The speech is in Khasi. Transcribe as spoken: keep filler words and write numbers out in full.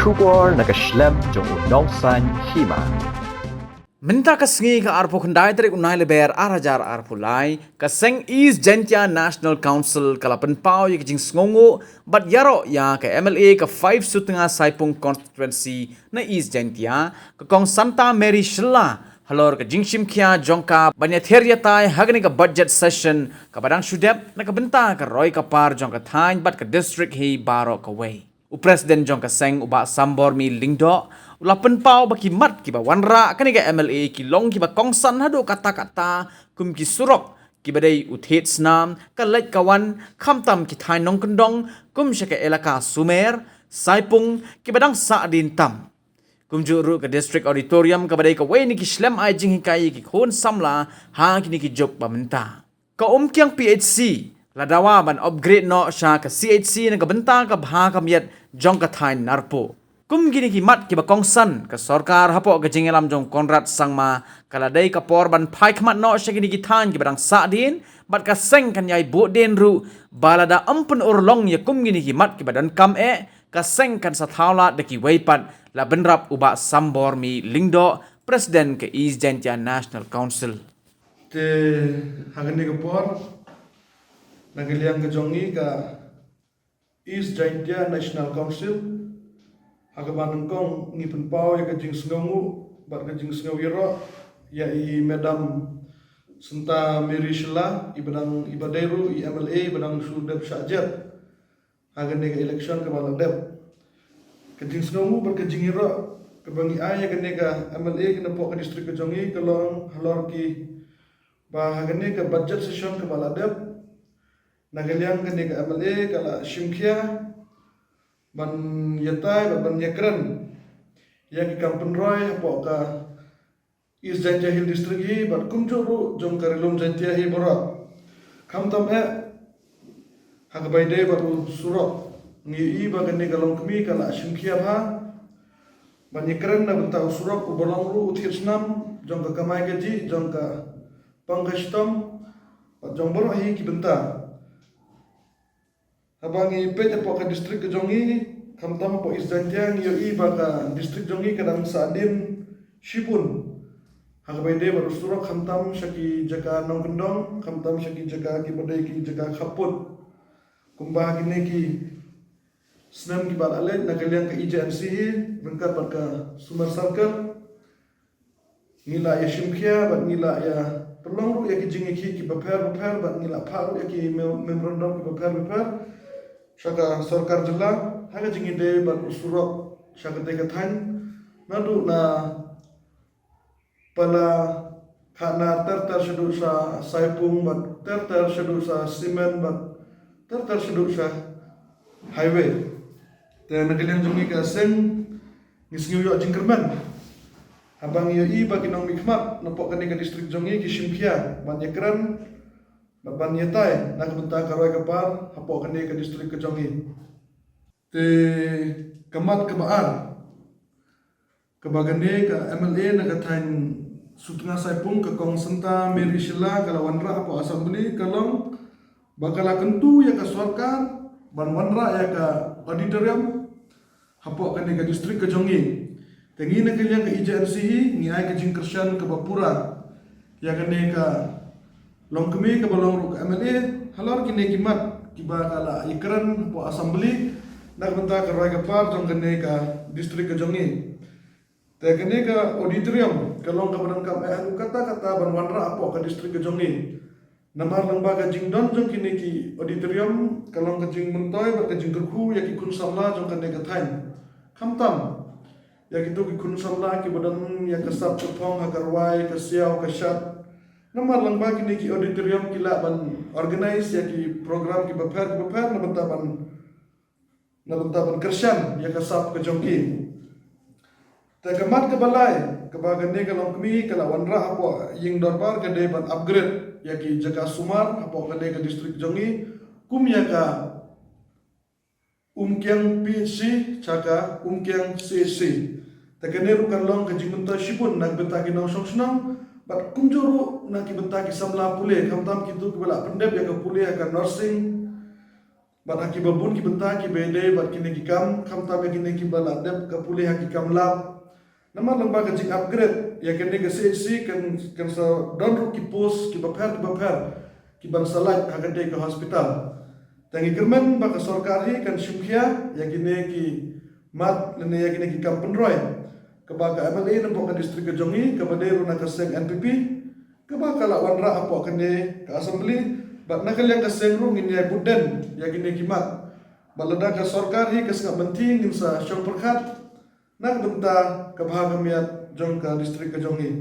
Khubor na ka shlem jong u Nongsaiñ Hima. Mynta ka sngi ka arphew khyndai tarik u Nailaber ar hajar arphew lai, ka seng East Jaintia National Council ka la pynpaw ïa ka jingsngewnguh bad ïaroh ïa ka M L A ka five Sutnga Saipung Constituency na East Jaintia, ka Kong Santa Mary Shylla, halor ka jingshim khia jong ka ban ïathir ïatai ha kane ka budget session kaba dang shu dep, na ka bynta ka roi ka par jong ka thaiñ bad ka district hi baroh kawei. U President jong ka seng, u Bah Sambormi Lyngdoh, u la pynpaw ba ki mat kiba wanrah kane ka M L A ki long kiba kongsan haduh katta katta, kum ki surok kiba dei u thied snam, ka leit ka wan, khamtam ki thaiñ nongkyndong kum sha ka elaka Sumer, Saipung, kiba dang sahdien tam. Kumjuh ruh ka District Auditorium kaba dei kawei na ki shlem ai jinghikai ïa ki khun samla ha kine ki juk ba mynta. Ka Umkiang P H C la dawa ban upgrade noh sha ka C H C na ka bynta ka bha ka miat jong ka thaiñ Narpuh. Kum kine ki mat kiba kongsan, ka sorkar hapoh ka jingïalam jong Conrad Sangma ka la dei ka por ban phai khmat noh sha kine ki thaiñ kiba dang sahdien, bad ka seng kan ïai buh dien ruh ba lada ym pynurlong ïa kum kine ki mat kiba donkam eh, ka seng kan sa thaw lad da kiwei pat, la bynrap u Bah Sambormi Lyngdoh, President ka East Jaintia National Council. Te ha kane ka por, na ka liang ka jong ngi ka East Jaintia National Council, ha kaba nyngkong ngi pynpaw ïa ka jingsngewnguh bad ka jingsngew ïaroh ïa i Madam Santa Mary Shylla, iba dang, iba dei ruh i M L A iba dang shu dep shah jet ha kane ka election kaba la dep. Ka jingsngewnguh bad ka jingïaroh kaba ngi ai ïa kane ka M L A ka napoh ka district ka jong ngi ka long halor ki ba ha kane ka budget session kaba la dep, na ka liang kane ka M L A ka la shim khia ban ïatai bad ban ïakren ïa ki kam pynroi hapoh ka East Jaintia Hills District hi bad kumjuh ruh jong ka Ri Lum Jaintia hi baroh. Khamtam eh ha kaba ïadei bad u surok, ngi ïohi ba kane ka longkmie ka la shim khia bha ban ïakren na bynta u surok uba long ruh u thied snam jong ka kamai kajih, jong ka pang ka shitom bad jong baroh hi ki bynta. Haba ngi peit hapoh ka district ka jong ngi, khamtam hapoh East Jaintia, ngi ïohi ba ka district jong ngi ka dang sahdien shibun ha kaba ïadei bad u surok, khamtam sha ki jaka nongkyndong, khamtam sha ki jaka kiba dei ki jaka khappud. Kumba ha kine ki snem kiba la leit, na ka liang ka E J N C hi ryngkat bad ka Sumer Circle, ngi la ïashim khia bad ngi la ïa pynlong ruh ïa ki jingïakhih kiba pher ba pher bad ngi la phah ruh ïa ki mem-, memorandum kiba pher ba pher sha ka sorkar jylla ha ka jingïadei bad u surok sha katei ka thaiñ, naduh na Pala, Khahnar ter ter shaduh sha Saipung bad ter ter shaduh sha Simen bad ter ter shaduh sha highway. Te na ka liang jong ngi ka seng, ngi sngew ïoh jingkyrmen haba ngi ïohi ba ki nongmihkhmat napoh kane ka district jong ngi ki shim khia ban ïakren bad ban ïatai na ka bynta ka roi ka par hapoh kane ka district ka jong ngi. Te ka mat kaba ar kaba kane ka M L A na ka thaiñ Sutnga Saipung, ka Kong Santa Mary Shylla, ka la wanrah hapoh Assembly ka long ba ka la kyntu ïa ka sorkar ban wanrah ïa ka auditorium hapoh kane ka district ka jong ngi. Te ngi na ka liang ka E J N C hi ngi ai ka jingkyrshan kaba pura ïa kane ka longkmie kaba long ruh ka M L A halor kine ki mat kiba ka la ïakren hapoh Assembly na ka bynta ka roi ka par jong kane ka district ka jong ngi. Te kane ka auditorium ka long kaba donkam eh haduh katta katta ban wanrah hapoh ka district ka jong ngi. Namar lyngba ka jingdon jong kine ki auditorium ka long ka jingmyntoi bad ka jingkyrkhu ïa ki khun samla jong kane ka thaiñ. Khamtam ïa kito ki khun samla kiba don ïa ka sap ka phong ha ka rwai, ka siaw, ka shad. Namar lyngba kine ki auditorium ki lah ban organise ïa ki program kiba pher kiba pher na bynta ban, na bynta ban kyrshan ïa ka sap ka jong ki. Te ka mat kaba lai kaba kane ka longkmie ka la wanrah hapoh ïing dorbar ka dei ban upgrade ïa ki jaka sumar hapoh kane ka district jong ngi, kum ïa ka Umkiang P H C sha ka Umkiang C H C. Te kane ruh kan long ka jingmyntoi shibun na ka bynta ki nongshong shnong bad kumjuh ruh na ki bynta ki samla pule, khamtam kito kiba la pyndep ïa ka pule ha ka nursing bad ha kiba bun ki bynta kiba ïadei bad kine ki kam, khamtam ïa kine kiba la dep ka pule ha ki kam lab. Namar lyngba ka jing upgrade ïa kane ka C H C kan, kan sa don ruh ki post kiba pher kiba pher kiban sa lait ha katei ka hospital. Te ngi kyrmen ba ka sorkar hi kan shim khia ïa kine ki mat lane ïa kine ki kam pynroi kaba ka M L A na pdeng ka district ka jong ngi, kaba dei ruh na ka seng N P P, kaba ka la wanrah hapoh kane ka assembly, bad na ka liang ka seng ruh ngin ïai bud den ïa kine ki mat. Bad lada ka sorkar hi ka sngap mynthi, ngin sa shong pyrkhat na ka bynta ka bha ka miat jong ka district ka jong ngi.